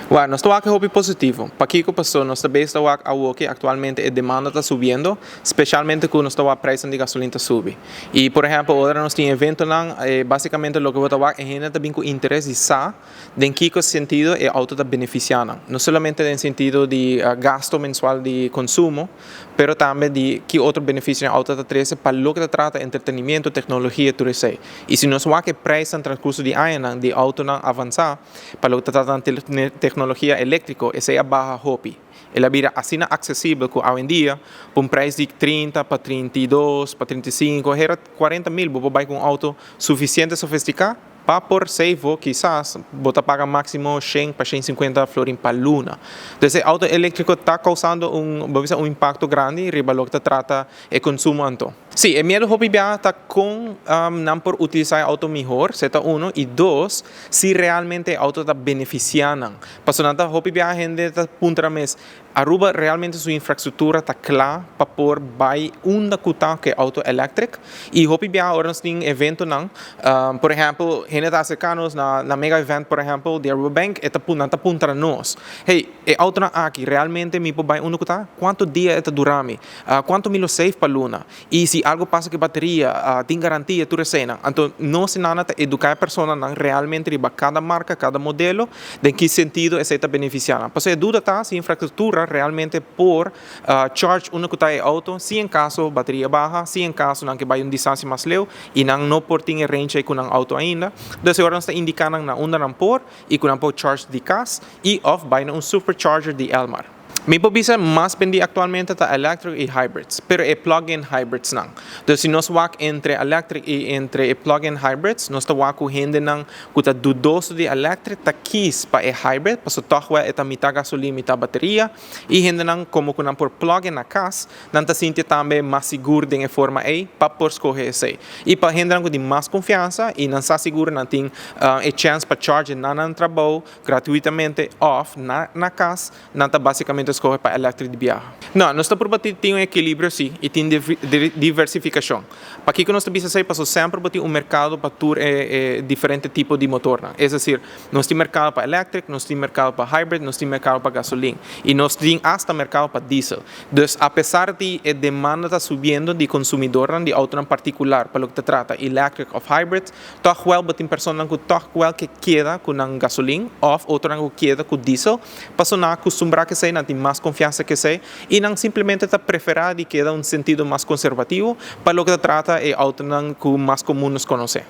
Well, nos ta wak hopi positivo. Pakico? Paso nos ta bezig ta wak awo cu actualmente e demanda ta subiendo, specialmente cu nos ta wak prijs di gasolin ta subi. Y, por ehempel, ora nos tin eventonan, basicamente loke bo ta wak, e hende ta bin cu interes di sa den kico sentido e auto ta beneficiando. No solamente den sentido di gasto mensual di consumo, pero tambe di ki otro beneficio e auto ta trece pa loke ta trata entretenimento, tecnologia, tur esey. Y si nos wak e prijs den transcurso di añanan di autonan avansa, pa loke ta trata tecnologia electrico, esey a baha hopi. El a bira asina accesibel cu awendia, pa un prijs di 30 pa 32, pa 35, era 40 mil, bo bay cu un auto suficiente sofistica, pa por save, kisas, bo ta paga maximo 100 pa 150 florin pa luna. Anto, e auto electrico ta causando un impacto grandi riba loke ta trata e consumo anto. Si, e miedo hopi bia ta con nan por utilisa e auto mihor, esey ta uno, y dos, si realmente e auto ta beneficiando. Paso nan ta hopi bia hende ta puntra mes, Aruba realmente su infrastructura ta cla pa por bay unda cu ta cu auto electric? Y hopi bia ora nos tin eventonan, por ehempel, hende ta acerca nos na mega event, por ehempel, di Aruba Bank, e ta nan ta puntra nos: "Hey, e auto nan aki realmente mi por bay unda cu ta? Cuanto dia e ta dura mi? Cuanto mi lo save pa luna? Y si algo pasa cu bateria, tin garantia?" Tur esey. Anto, nos nan ta educa e personanan realmente riba cada marca, cada modelo, den ki sentido esey ta beneficiando. Paso e duda ta si infrastructura realmente por charge unda cu ta e auto, si en caso bateria baha, si en caso nan kier bay un distancia mas leu y nan no por tin range cu nan auto ainda. Anto, awor nos ta indicando na unda nan por y cu nan por charge di cas y of bay na un supercharger di Elmar. Mi por bisa mas bendi actualmente ta electric y hybrids, pero e plug-in hybrids nan. Anto, si nos wak entre electric y entre e plug-in hybrids, nos ta wak cu hendenan cu ta dudoso di electric ta kies pa e hybrid, paso toch wel e ta mita gasolin, mita bateria, y hendenan como cu nan por plug-in na cas, nan ta sinti tambe mas sigur den e forma ey pa por scoge esey. Y pa hendenan cu tin mas confiansa y nan sa sigur nan tin e chance pa charge na nan trabou gratuitamente of na cas, nan ta basicamente scoge pa electric di biaha. No, nos ta purba tin un ekilibrio si y tin diversificacion. Pakico nos ta bisa esey? Paso semper tin un mercado pa tur diferente tipo di motor, no? Es decir, nos tin mercado pa electric, nos tin mercado pa hybrid, nos tin mercado pa gasolin y nos tin hasta mercado pa diesel. Anto, apesar di e demanda ta subiendo di consumidor di auto en particular, pa loke ta trata electric of hybrid, toch wel tin persona cu toch wel ke keda cu gasolin of otro cu keda cu diesel, paso nan a acostumbra cu esey, nan tin mas confiansa cu esey y nan simplemente ta prefera di keda un sentido mas conservativo pa loke ta trata e auto cu mas comun nos conoce.